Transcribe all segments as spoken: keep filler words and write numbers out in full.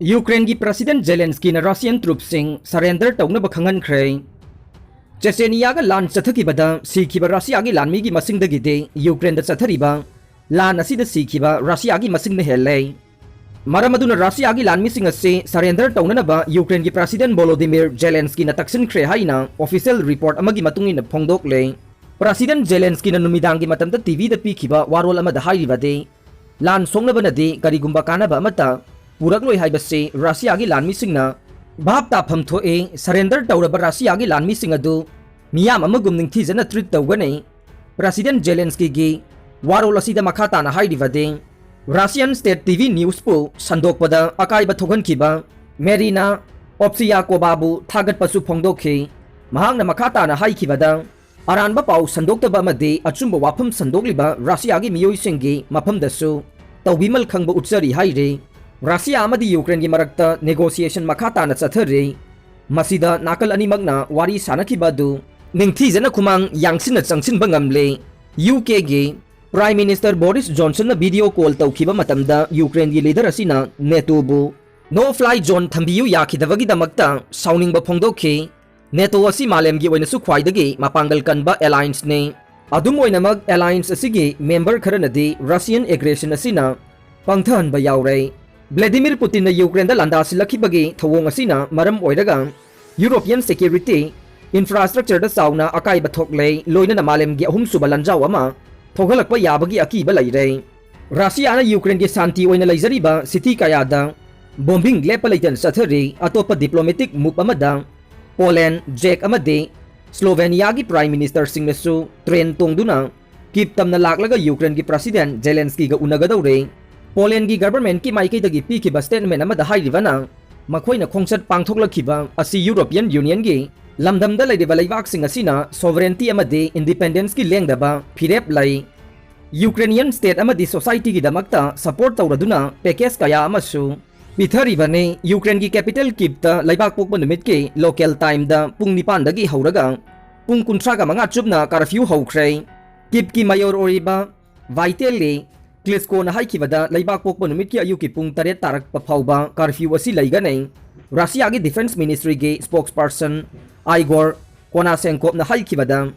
ꯌꯨꯀ꯭ꯔꯦꯟꯒꯤ President Zelenskyꯅ Russian troopꯁꯤꯡ surrender ꯇꯧꯅꯕ ꯈꯪꯍꯟꯈ꯭ꯔꯦ꯫ ꯆꯦꯆꯦꯅꯤꯌꯥꯒ ꯂꯥꯟ ꯆꯠꯊꯈꯤꯕꯗ ꯁꯤꯈꯤꯕ ꯔꯁꯤꯌꯥꯒꯤ ꯂꯥꯟꯃꯤꯒꯤ ꯃꯁꯤꯡꯗꯒꯤꯗꯤ ꯌꯨꯀ꯭ꯔꯦꯟꯗ ꯆꯠꯊꯔꯤꯕ ꯂꯥꯟ ꯑꯁꯤꯗ ꯁꯤꯈꯤꯕ ꯔꯁꯤꯌꯥꯒꯤ ꯃꯁꯤꯡꯅ ꯍꯦꯜꯂꯦ꯫ ꯃꯔꯝ ꯑꯗꯨꯅ ꯔꯁꯤꯌꯥꯒꯤ ꯂꯥꯟꯃꯤꯁꯤꯡ ꯑꯁꯤ surrender ꯇꯧꯅꯅꯕ ꯌꯨꯀ꯭ꯔꯦꯟꯒꯤ President Volodymyr Zelenskyꯅ ꯇꯛꯁꯤꯟꯈ꯭ꯔꯦ ꯍꯥꯏꯅ official report ꯑꯃꯒꯤ ꯃꯇꯨꯡ ꯏꯟꯅ ꯐꯣꯡꯗꯣꯛꯂꯦ꯫ President Zelenskyꯅ ꯅꯨꯃꯤꯗꯥꯡꯒꯤ ꯃꯇꯝꯗ TVꯗ ꯄꯤꯈꯤꯕ ꯋꯥꯔꯣꯜ ꯑꯃꯗ ꯍꯥꯏꯔꯤꯕꯗꯤ, ꯂꯥꯟ ꯁꯣꯛꯅꯕꯅꯗꯤ ꯀꯔꯤꯒꯨꯝꯕ ꯀꯥꯟꯅꯕ ꯑꯃꯠꯇ ꯄꯨꯔꯛꯂꯣꯏ ꯍꯥꯏꯕꯁꯤ ꯔꯁꯤꯌꯥꯒꯤ ꯂꯥꯟꯃꯤꯁꯤꯡꯅ ꯚꯥꯞ ꯇꯥꯐꯝ ꯊꯣꯛꯏ꯫ Surrender ꯇꯧꯔꯕ ꯔꯁꯤꯌꯥꯒꯤ ꯂꯥꯟꯃꯤꯁꯤꯡ ꯑꯗꯨ ꯃꯤꯌꯥꯝ ꯑꯃꯒꯨꯝ ꯅꯤꯡꯊꯤꯖꯅ treat ꯇꯧꯒꯅꯤ꯫ President Zelenskyꯒꯤ ꯋꯥꯔꯣꯜ ꯑꯁꯤꯗ ꯃꯈꯥ ꯇꯥꯅ ꯍꯥꯏꯔꯤꯕꯗꯤ, Russian state TV newsꯄꯨ ꯁꯟꯗꯣꯛꯄꯗ ꯑꯀꯥꯏꯕ ꯊꯣꯛꯍꯟꯈꯤꯕ ꯃꯦꯔꯤꯅꯥ ꯑꯣꯞꯁꯤꯌꯥꯀꯣꯚꯥꯕꯨ ꯊꯥꯒꯠꯄꯁꯨ ꯐꯣꯡꯗꯣꯛꯈꯤ꯫ ꯃꯍꯥꯛꯅ ꯃꯈꯥ ꯇꯥꯅ ꯍꯥꯏꯈꯤꯕꯗ, ꯑꯔꯥꯟꯕ ꯄꯥꯎ ꯁꯟꯗꯣꯛꯇꯕ ꯑꯃꯗꯤ ꯑꯆꯨꯝꯕ ꯋꯥꯐꯝ ꯁꯟꯗꯣꯛꯂꯤꯕ ꯔꯁꯤꯌꯥꯒꯤ ꯃꯤꯑꯣꯏꯁꯤꯡꯒꯤ ꯃꯐꯝꯗꯁꯨ ꯇꯧꯕꯤꯃꯜ ꯈꯪꯕ ꯎꯠꯆꯔꯤ ꯍꯥꯏꯔꯤ꯫ ꯔꯁꯤꯌꯥ ꯑꯃꯗꯤ ꯌꯨꯀ꯭ꯔꯦꯟꯒꯤ ꯃꯔꯛꯇ negotiation ꯃꯈꯥ ꯇꯥꯅ ꯆꯠꯊꯔꯤ꯫ ꯃꯁꯤꯗ ꯅꯥꯀꯜ ꯑꯅꯤꯃꯛꯅ ꯋꯥꯔꯤ ꯁꯥꯅꯈꯤꯕ ꯑꯗꯨ ꯅꯤꯡꯊꯤꯖꯅ ꯈꯨꯃꯥꯡ ꯌꯥꯡꯁꯤꯟꯅ ꯆꯪꯁꯤꯟꯕ ꯉꯝꯂꯦ꯫ UKꯒꯤ Prime Minister Boris Johnsonꯅ video call ꯇꯧꯈꯤꯕ ꯃꯇꯝꯗ ꯌꯨꯀ꯭ꯔꯦꯟꯒꯤ leader ꯑꯁꯤꯅ NATOꯕꯨ no fly zone ꯊꯝꯕꯤꯌꯨ ꯌꯥꯈꯤꯗꯕꯒꯤꯗꯃꯛꯇ ꯁꯥꯎꯅꯤꯡꯕ ꯐꯣꯡꯗꯣꯛꯈꯤ꯫ NATO ꯑꯁꯤ ꯃꯥꯂꯦꯝꯒꯤ ꯑꯣꯏꯅꯁꯨ ꯈ꯭ꯋꯥꯏꯗꯒꯤ ꯃꯄꯥꯡꯒꯜ ꯀꯟꯕ allianceꯅꯤ꯫ ꯑꯗꯨꯝ ꯑꯣꯏꯅꯃꯛ, alliance ꯑꯁꯤꯒꯤ member ꯈꯔꯅꯗꯤ Russian aggression ꯑꯁꯤꯅ ꯄꯪꯊꯍꯟꯕ ꯌꯥꯎꯔꯦ꯫ Vladimir Putinꯅ ꯌꯨꯀ꯭ꯔꯦꯟꯗ ꯂꯥꯟꯗꯥꯁꯤꯜꯂꯛꯈꯤꯕꯒꯤ ꯊꯧꯑꯣꯡ ꯑꯁꯤꯅ ꯃꯔꯝ ꯑꯣꯏꯔꯒ European security infrastructureꯗ ꯆꯥꯎꯅ ꯑꯀꯥꯏꯕ ꯊꯣꯛꯂꯦ, ꯂꯣꯏꯅꯅ ꯃꯥꯂꯦꯝꯒꯤ ꯑꯍꯨꯝꯁꯨꯕ ꯂꯥꯟꯖꯥꯎ ꯑꯃ ꯊꯣꯛꯍꯜꯂꯛꯄ ꯌꯥꯕꯒꯤ ꯑꯀꯤꯕ ꯂꯩꯔꯦ꯫ ꯔꯁꯤꯌꯥꯅ ꯌꯨꯀ꯭ꯔꯦꯟꯒꯤ ꯁꯥꯟꯇꯤ ꯑꯣꯏꯅ ꯂꯩꯖꯔꯤꯕ city ꯀꯌꯥꯗ bombing ꯂꯦꯞꯄ ꯂꯩꯇꯅ ꯆꯠꯊꯔꯤ꯫ ꯑꯇꯣꯞꯄ diplomatic move ꯑꯃꯗ ꯄꯣꯂꯦꯟ, ꯖꯦꯛ ꯑꯃꯗꯤ ꯁ꯭ꯂꯣꯚꯦꯅꯤꯌꯥꯒꯤ Prime Ministerꯁꯤꯡꯅꯁꯨ train ꯇꯣꯡꯗꯨꯅ ꯀꯤꯞ ꯇꯝꯅ ꯂꯥꯛꯂꯒ ꯌꯨꯀ꯭ꯔꯦꯟꯒꯤ President Zelenskyꯒ ꯎꯅꯒꯗꯧꯔꯦ꯫ ꯄꯣꯂꯦꯟꯒꯤ governmentꯀꯤ ꯃꯥꯏꯀꯩꯗꯒꯤ ꯄꯤꯈꯤꯕ statement ꯑꯃꯗ ꯍꯥꯏꯔꯤꯕꯅ, ꯃꯈꯣꯏꯅ ꯈꯣꯡꯆꯠ ꯄꯥꯡꯊꯣꯛꯂꯛꯈꯤꯕ ꯑꯁꯤ European Unionꯒꯤ ꯂꯝꯗꯝꯗ ꯂꯩꯔꯤꯕ ꯂꯩꯕꯥꯛꯁꯤꯡ ꯑꯁꯤꯅ sovereignty ꯑꯃꯗꯤ independenceꯀꯤ ꯂꯦꯡꯗꯕ ꯐꯤꯔꯦꯞ ꯂꯩ꯫ Ukrainian state ꯑꯃꯗꯤ societyꯒꯤꯗꯃꯛꯇ support ꯇꯧꯔꯗꯨꯅ package ꯀꯌꯥ ꯑꯃꯁꯨ ꯄꯤꯊꯔꯤꯕꯅꯤ꯫ ꯌꯨꯀ꯭ꯔꯦꯟꯒꯤ capital ꯀꯤꯞꯇ ꯂꯩꯕꯥꯛ ꯄꯣꯛꯄ ꯅꯨꯃꯤꯠꯀꯤ local timeꯗ ꯄꯨꯡ ꯅꯤꯄꯥꯟꯗꯒꯤ ꯍꯧꯔꯒ ꯄꯨꯡ ꯀꯨꯟꯊ꯭ꯔꯥꯒ ꯃꯉꯥ ꯆꯨꯞꯅ curfew ꯍꯧꯈ꯭ꯔꯦ꯫ ꯀꯤꯞꯀꯤ mayor ꯑꯣꯏꯔꯤꯕ ꯚꯥꯏꯇꯦꯂꯤ ꯀ꯭ꯂꯤꯁꯀꯣꯅ ꯍꯥꯏꯈꯤꯕꯗ, ꯂꯩꯕꯥꯛ ꯄꯣꯛꯄ ꯅꯨꯃꯤꯠꯀꯤ ꯑꯌꯨꯛꯀꯤ ꯄꯨꯡ ꯇꯔꯦꯠ ꯇꯥꯔꯛꯄ ꯐꯥꯎꯕ ꯀꯥꯔꯐ꯭ꯌꯨ ꯑꯁꯤ ꯂꯩꯒꯅꯤ꯫ ꯔꯁꯤꯌꯥꯒꯤ ꯗꯤꯐꯦꯟꯁ ꯃꯤꯅꯤꯁꯇ꯭ꯔꯤꯒꯤ ꯁ꯭ꯄꯣꯛꯁꯄꯔꯁꯟ ꯑꯥꯏꯒꯣꯔ ꯀꯣꯅꯥꯁꯦꯟꯀꯣꯞꯅ ꯍꯥꯏꯈꯤꯕꯗ,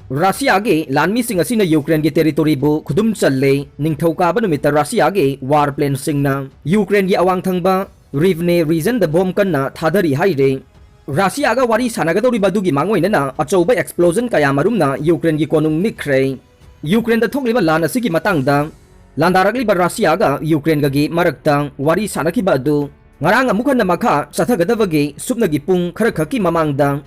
ꯔꯁꯤꯌꯥꯒꯤ ꯂꯥꯟꯃꯤꯁꯤꯡ ꯑꯁꯤꯅ ꯌꯨꯀ꯭ꯔꯦꯟꯒꯤ ꯇꯦꯔꯤꯇꯣꯔꯤꯕꯨ ꯈꯨꯗꯨꯝ ꯆꯜꯂꯦ꯫ ꯅꯤꯡꯊꯧꯀꯥꯕ ꯅꯨꯃꯤꯠꯇ ꯔꯁꯤꯌꯥꯒꯤ ꯋꯥꯔ ꯄ꯭ꯂꯦꯟꯁꯤꯡꯅ ꯌꯨꯀ꯭ꯔꯦꯟꯒꯤ ꯑꯋꯥꯡ ꯊꯪꯕ ꯔꯤꯚꯅꯦ ꯔꯤꯖꯟꯗ ꯕꯣꯝ ꯀꯟꯅ ꯊꯥꯗꯔꯤ ꯍꯥꯏꯔꯦ꯫ ꯔꯁꯤꯌꯥꯒ ꯋꯥꯔꯤ ꯁꯥꯟꯅꯒꯗꯧꯔꯤꯕ ꯑꯗꯨꯒꯤ ꯃꯥꯡꯑꯣꯏꯅꯅ ꯑꯆꯧꯕ ꯑꯦꯛꯁꯄ꯭ꯂꯣꯖꯟ ꯀꯌꯥꯃꯔꯨꯝꯅ ꯌꯨꯀ꯭ꯔꯦꯟꯒꯤ ꯀꯣꯅꯨꯡ ꯅꯤꯛꯈ꯭ꯔꯦ꯫ ꯌꯨꯀ꯭ꯔꯦꯟꯗ ꯊꯣꯛꯂꯤꯕ ꯂꯥꯟ ꯑꯁꯤꯒꯤ ꯃꯇꯥꯡꯗ ꯂꯥꯟꯗꯥꯔꯛꯂꯤꯕ ꯔꯁꯤꯌꯥꯒ ꯌꯨꯀ꯭ꯔꯦꯟꯒꯒꯤ ꯃꯔꯛꯇ ꯋꯥꯔꯤ ꯁꯥꯟꯅꯈꯤꯕ ꯑꯗꯨ ꯉꯔꯥꯡ ꯑꯃꯨꯛ ꯍꯟꯅ ꯃꯈꯥ ꯆꯠꯊꯒꯗꯕꯒꯤ ꯁꯨꯞꯅꯒꯤ ꯄꯨꯡ ꯈꯔꯈꯛꯀꯤ ꯃꯃꯥꯡꯗ,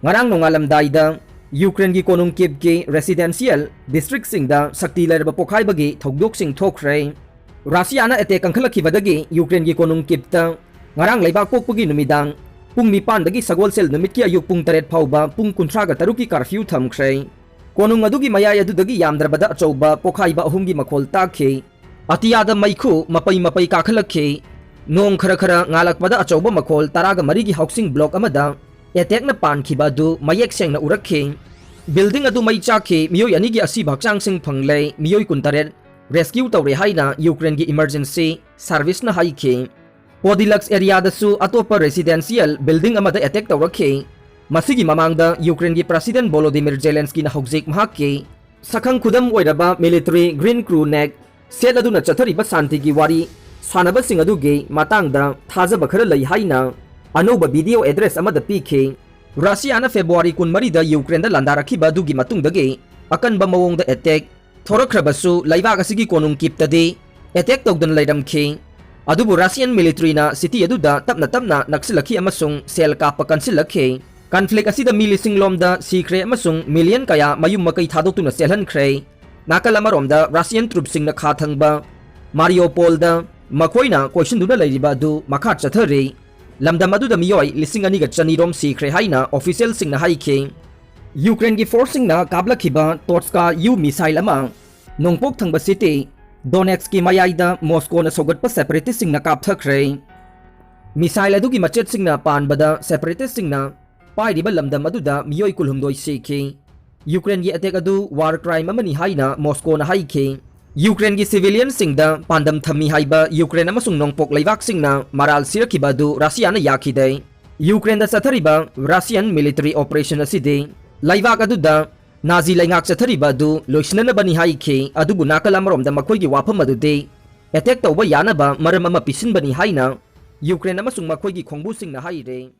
ꯉꯔꯥꯡ ꯅꯣꯡꯉꯥꯜꯂꯝꯗꯥꯏꯗ ꯌꯨꯀ꯭ꯔꯦꯟꯒꯤ ꯀꯣꯅꯨꯡ ꯀꯤꯞꯀꯤ ꯔꯦꯁꯤꯗꯦꯟꯁꯤꯌꯦꯜ ꯗꯤꯁꯇ꯭ꯔꯤꯛꯁꯤꯡꯗ ꯁꯛꯇꯤ ꯂꯩꯔꯕ ꯄꯣꯈꯥꯏꯕꯒꯤ ꯊꯧꯗꯣꯛꯁꯤꯡ ꯊꯣꯛꯈ꯭ꯔꯦ꯫ ꯔꯁꯤꯌꯥꯅ ꯑꯦꯇꯦꯛ ꯀꯟꯈꯠꯂꯛꯈꯤꯕꯗꯒꯤ ꯌꯨꯀ꯭ꯔꯦꯟꯒꯤ ꯀꯣꯅꯨꯡ ꯀꯤꯞꯇ ꯉꯔꯥꯡ ꯂꯩꯕꯥꯛ ꯄꯣꯛꯄꯒꯤ ꯅꯨꯃꯤꯗꯥꯡ ꯄꯨꯡ ꯅꯤꯄꯥꯟꯗꯒꯤ ꯁꯒꯣꯜꯁꯦꯜ ꯅꯨꯃꯤꯠꯀꯤ ꯑꯌꯨꯛ ꯄꯨꯡ ꯇꯔꯦꯠ ꯐꯥꯎꯕ ꯄꯨꯡ ꯀꯨꯟꯊ꯭ꯔꯥꯒ ꯇꯔꯨꯛꯀꯤ ꯀꯥꯔꯐ꯭ꯌꯨ ꯊꯝꯈ꯭ꯔꯦ꯫ ꯀꯣꯅꯨꯡ ꯑꯗꯨꯒꯤ ꯃꯌꯥꯏ ꯑꯗꯨꯗꯒꯤ ꯌꯥꯝꯗ꯭ꯔꯕꯗ ꯑꯆꯧꯕ ꯄꯣꯈꯥꯏꯕ ꯑꯍꯨꯝꯒꯤ ꯃꯈꯣꯜ ꯇꯥꯈꯤ꯫ ꯑꯇꯤꯌꯥꯗ ꯃꯩꯈꯨ ꯃꯄꯩ ꯃꯄꯩ ꯀꯥꯈꯠꯂꯛꯈꯤ꯫ ꯅꯣꯡ ꯈꯔ ꯈꯔ ꯉꯥꯜꯂꯛꯄꯗ ꯑꯆꯧꯕ ꯃꯈꯣꯜ ꯇꯔꯥꯒ ꯃꯔꯤꯒꯤ ꯍꯥꯎꯁꯤꯡ ꯕ꯭ꯂꯣꯛ ꯑꯃꯗ ꯑꯦꯇꯦꯛꯅ ꯄꯥꯟꯈꯤꯕ ꯑꯗꯨ ꯃꯌꯦꯛ ꯁꯦꯡꯅ ꯎꯔꯛꯈꯤ꯫ ꯕꯤꯜꯗꯤꯡ ꯑꯗꯨ ꯃꯩ ꯆꯥꯛꯈꯤ, ꯃꯤꯑꯣꯏ ꯑꯅꯤꯒꯤ ꯑꯁꯤꯕ ꯍꯛꯆꯥꯡꯁꯤꯡ ꯐꯪꯂꯦ, ꯃꯤꯑꯣꯏ ꯀꯨꯟꯇꯔꯦꯠ ꯔꯦꯁꯀ꯭ꯌꯨ ꯇꯧꯔꯦ ꯍꯥꯏꯅ ꯌꯨꯀ꯭ꯔꯦꯟꯒꯤ ꯏꯃꯔꯖꯦꯟꯁꯤ ꯁꯔꯚꯤꯁꯅ ꯍꯥꯏꯈꯤ꯫ ꯄꯣꯗꯤꯂꯛꯁ ꯑꯦꯔꯤꯌꯥꯗꯁꯨ ꯑꯇꯣꯞꯄ ꯔꯦꯁꯤꯗꯦꯟꯁꯤꯌꯦꯜ ꯕꯤꯜꯗꯤꯡ ꯑꯃꯗ ꯑꯦꯇꯦꯛ ꯇꯧꯔꯛꯈꯤ꯫ ꯃꯁꯤꯒꯤ ꯃꯃꯥꯡꯗ ꯌꯨꯀ꯭ꯔꯦꯟꯒꯤ ꯄ꯭ꯔꯁꯤꯗꯦꯟ ꯚꯣꯂꯣꯗꯤꯃꯤꯔ ꯖꯦꯂꯦꯟꯁꯀꯤꯅ ꯍꯧꯖꯤꯛ ꯃꯍꯥꯛꯀꯤ ꯁꯛꯈꯪ ꯈꯨꯗꯝ ꯑꯣꯏꯔꯕ military green crew neck set ꯑꯗꯨꯅ ꯆꯠꯊꯔꯤꯕ ꯁꯥꯟꯇꯤꯒꯤ ꯋꯥꯔꯤ ꯁꯥꯟꯅꯕꯁꯤꯡ ꯑꯗꯨꯒꯤ ꯃꯇꯥꯡꯗ ꯊꯥꯖꯕ ꯈꯔ ꯂꯩ ꯍꯥꯏꯅ ꯑꯅꯧꯕ ꯚꯤꯗꯤꯑꯣ ꯑꯦꯗ꯭ꯔꯦꯁ ꯑꯃꯗ ꯄꯤꯈꯤ꯫ ꯔꯁꯤꯌꯥꯅ ꯐꯦꯕ꯭ꯔꯨꯋꯥꯔꯤ ꯀꯨꯟꯃꯔꯤꯗ ꯌꯨꯀ꯭ꯔꯦꯟꯗ ꯂꯥꯟꯗꯥꯔꯛꯈꯤꯕ ꯑꯗꯨꯒꯤ ꯃꯇꯨꯡꯗꯒꯤ ꯑꯀꯟꯕ ꯃꯑꯣꯡꯗ ꯑꯦꯇꯦꯛ ꯊꯣꯔꯛꯈ꯭ꯔꯕꯁꯨ, ꯂꯩꯕꯥꯛ ꯑꯁꯤꯒꯤ ꯀꯣꯅꯨꯡ ꯀꯤꯞꯇꯗꯤ ꯑꯦꯇꯦꯛ ꯇꯧꯗꯅ ꯂꯩꯔꯝꯈꯤ꯫ ꯑꯗꯨꯕꯨ ꯔꯁꯤꯌꯟ ꯃꯤꯂꯤꯇꯔꯤꯅ ꯁꯤꯇꯤ ꯑꯗꯨꯗ ꯇꯞꯅ ꯇꯞꯅ ꯅꯛꯁꯤꯜꯂꯛꯈꯤ ꯑꯃꯁꯨꯡ ꯁꯦꯜ ꯀꯥꯞꯄ ꯀꯟꯁꯤꯜꯂꯛꯈꯤ꯫ ꯀꯟꯐ꯭ꯂꯤꯛ ꯑꯁꯤꯗ ꯃꯤ ꯂꯤꯁꯤꯡ ꯂꯣꯝꯗ ꯁꯤꯈ꯭ꯔꯦ ꯑꯃꯁꯨꯡ ꯃꯤꯂꯤꯌꯟ ꯀꯌꯥ ꯃꯌꯨꯝ ꯃꯀꯩ ꯊꯥꯗꯣꯛꯇꯨꯅ ꯆꯦꯜꯍꯟꯈ꯭ꯔꯦ꯫ ꯅꯥꯀꯜ ꯑꯃꯔꯣꯝꯗ, ꯔꯁꯤꯌꯟ ꯇ꯭ꯔꯨꯞꯁꯤꯡꯅ ꯈꯥ ꯊꯪꯕ ꯃꯥꯔꯤꯌꯣꯄꯣꯜꯗ ꯃꯈꯣꯏꯅ ꯀꯣꯏꯁꯤꯟꯗꯨꯅ ꯂꯩꯔꯤꯕ ꯑꯗꯨ ꯃꯈꯥ ꯆꯠꯊꯔꯤ꯫ ꯂꯝꯗꯝ ꯑꯗꯨꯗ ꯃꯤꯑꯣꯏ ꯂꯤꯁꯤꯡ ꯑꯅꯤꯒ ꯆꯅꯤꯔꯣꯝ ꯁꯤꯈ꯭ꯔꯦ ꯍꯥꯏꯅ ꯑꯣꯐꯤꯁꯤꯌꯦꯜꯁꯤꯡꯅ ꯍꯥꯏꯈꯤ꯫ ꯌꯨꯀ꯭ꯔꯦꯟꯒꯤ ꯐꯣꯔꯁꯁꯤꯡꯅ ꯀꯥꯞꯂꯛꯈꯤꯕ ꯇꯣꯠꯁꯀꯥ ꯌꯨ ꯃꯤꯁꯥꯏꯜ ꯑꯃ ꯅꯣꯡꯄꯣꯛ ꯊꯪꯕ ꯁꯤꯇꯤ ꯗꯣꯅꯦꯠꯁꯀꯤ ꯃꯌꯥꯏꯗ ꯃꯣꯁꯀꯣꯅ ꯁꯧꯒꯠꯄ ꯁꯦꯄꯔꯦꯇꯤꯁꯁꯤꯡꯅ ꯀꯥꯞꯊꯈ꯭ꯔꯦ꯫ ꯃꯤꯁꯥꯏꯜ ꯑꯗꯨꯒꯤ ꯃꯆꯦꯠꯁꯤꯡꯅ ꯄꯥꯟꯕꯗ ꯁꯦꯄꯔꯦꯇꯤꯁꯁꯤꯡꯅ ꯄꯥꯏꯔꯤꯕ ꯂꯝꯗꯝ ꯑꯗꯨꯗ ꯃꯤꯑꯣꯏ ꯀꯨꯟꯍꯨꯝꯗꯣꯏ ꯁꯤꯈꯤ꯫ ꯌꯨꯀ꯭ꯔꯦꯟꯒꯤ ꯑꯦꯇꯦꯛ ꯑꯗꯨ ꯋꯥꯔ ꯀ꯭ꯔꯥꯏꯝ ꯑꯃꯅꯤ ꯍꯥꯏꯅ ꯃꯣꯁꯀꯣꯅ ꯍꯥꯏꯈꯤ꯫ ꯌꯨꯀ꯭ꯔꯦꯟꯒꯤ civilianꯁꯤꯡꯗ ꯄꯥꯟꯗꯝ ꯊꯝꯃꯤ ꯍꯥꯏꯕ ꯌꯨꯀ꯭ꯔꯦꯟ ꯑꯃꯁꯨꯡ ꯅꯣꯡꯄꯣꯛ ꯂꯩꯕꯥꯛꯁꯤꯡꯅ ꯃꯔꯥꯜ ꯁꯤꯔꯛꯈꯤꯕ ꯑꯗꯨ ꯔꯁꯤꯌꯥꯅ ꯌꯥꯈꯤꯗꯦ꯫ ꯌꯨꯀ꯭ꯔꯦꯟꯗ ꯆꯠꯊꯔꯤꯕ Russian military operation ꯑꯁꯤꯗꯤ ꯂꯩꯕꯥꯛ ꯑꯗꯨꯗ ꯅꯥꯖꯤ ꯂꯩꯉꯥꯛ ꯆꯠꯊꯔꯤꯕ ꯑꯗꯨ ꯂꯣꯏꯁꯤꯟꯅꯅꯕꯅꯤ ꯍꯥꯏꯈꯤ, ꯑꯗꯨꯕꯨ ꯅꯥꯀꯜ ꯑꯃꯔꯣꯝꯗ ꯃꯈꯣꯏꯒꯤ ꯋꯥꯐꯝ ꯑꯗꯨꯗꯤ attack ꯇꯧꯕ ꯌꯥꯅꯕ ꯃꯔꯝ ꯑꯃ ꯄꯤꯁꯤꯟꯕꯅꯤ ꯍꯥꯏꯅ ꯌꯨꯀ꯭ꯔꯦꯟ ꯑꯃꯁꯨꯡ ꯃꯈꯣꯏꯒꯤ ꯈꯣꯡꯕꯨꯁꯤꯡꯅ ꯍꯥꯏꯔꯦ꯫